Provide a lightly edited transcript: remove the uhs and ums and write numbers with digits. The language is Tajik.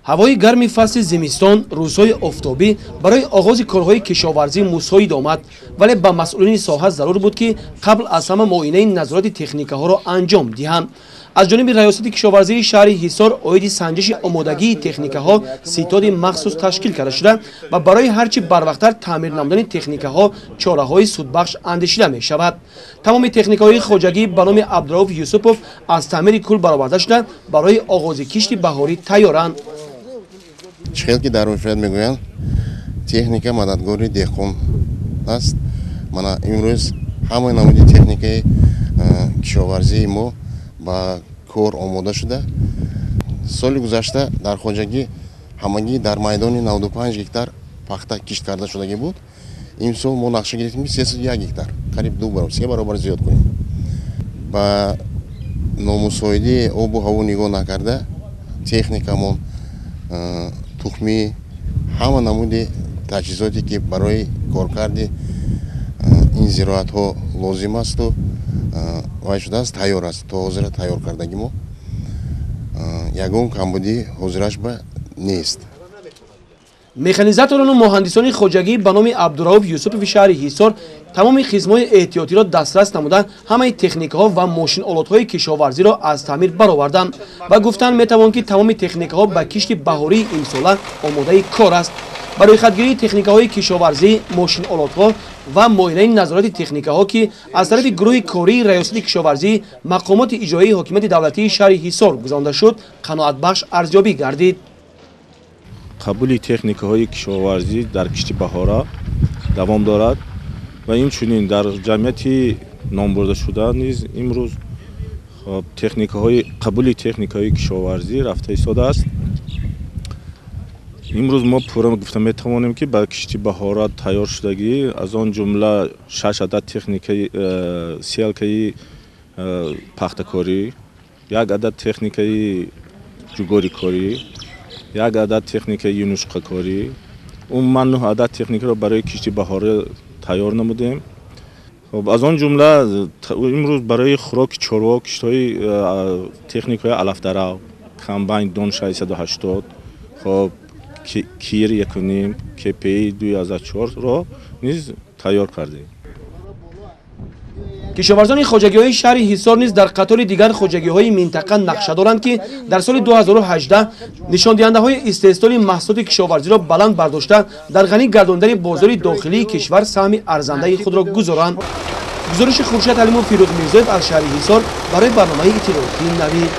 Ҳавои гарми фасли зимистон, рӯзҳои офтобӣ барои оғози корҳои кишоварзӣ мусоид омад, вале ба масъулини соҳа зарур буд, ки қабл аз ҳама муоинаи назорати техникаҳоро анҷом диҳанд. Аз ҷониби Раёсати кишоварзии шаҳри Ҳисор оиди санҷиши омодагии техникаҳо ситоди махсус ташкил карда шуда ва барои ҳарчи барвақттар таъмир намудани техникаҳо чораҳои судбахш андешида мешавад. Тамоми техникаҳои хоҷагӣ ба номи Абдурауф Юсупов аз таъмири кул бароварда шуда, барои оғози кишти баҳорӣ тайёранд. Чӣ хел ки дар урфият мегӯянд, техника мададгори деҳқон аст. Мана имрӯз ҳамаи намуди техникаи кишоварзии мо ба кор омода шуда. Соли гузашта дар хоҷагӣ ҳамагӣ дар майдони 95 гектар пахта кишт карда шудагӣ буд. Имсол мо нақша гирифтем, ки 301 гектар, қариб ду баробар, се баробар зиёд кунем. Ба номусоидии обу ҳаво нигоҳ накарда, техникамон, тухмӣ, ҳама намуди таҷҳизоте, ки барои коркарди ин зироатҳо лозим асту вай шудааст, тайёр аст. То ҳозира тайёр кардаги мо ягон камбудӣ ҳозираш ба нест. Механизаторону муҳандисони хоҷагӣ ба номи Абдурауф Юсупови шаҳри Ҳисор тамоми қисмҳои эҳтиётиро дастрас намуда, ҳамаи техникаҳо ва мошинолотҳои кишоварзиро аз таъмир бароварданд ва гуфтан метавон, ки тамоми техникаҳо ба кишти баҳории имсола омодаи кор аст. Ба рӯйхатгирии техникаҳои кишоварзӣ, мошинолотҳо ва муоинаи назорати техникаҳо, ки аз тарафи гурӯҳи кории Раёсати кишоварзӣ, мақомоти иҷроии ҳокимияти давлатии шаҳри Ҳисор гузаронда шуд, қаноатбахш арзёбӣ гардид. Қабули техникаҳои кишоварзӣ дар кишти баҳора давом дорад ва инчунин дар ҷамъияти номбурдашуда низ имрӯз техникаҳои қабули техникаҳои кишоварзӣ рафта истодааст. Имрӯз мо пурра гуфта метавонем, ки ба кишти баҳора тайёр шудагӣ, аз он ҷумла шаш адад техникаи сеялкаи пахтакорӣ, як адад техникаи ҷугорикорӣ, як адад техникаи юнучқакорӣ, умуман нӯҳ адад техникаро барои кишти баҳора тайёр намудем. Хоб, аз он ҷумла имрӯз барои хӯроки чорво киштҳои техникаҳои алафдарав, комбайн Дон 680, хоб, Кир 1.5, КПИ 2.4-ро низ тайёр кардем. Кишоварзони хоҷагиҳои шаҳри Ҳисор низ дар қатори дигар хоҷагиҳои минтақа нақша доранд, ки дар соли 2018 нишондиҳандаҳои истеҳсоли маҳсулоти кишоварзиро баланд бардошта, дар ғанӣ гардондани бозори дохилии кишвар саҳми арзандаи худро гузоранд. Гузориши Хуршед Ҳалимов, Фирӯз Мирзоев аз шаҳри Ҳисор барои барномаи иттилоотии Навид.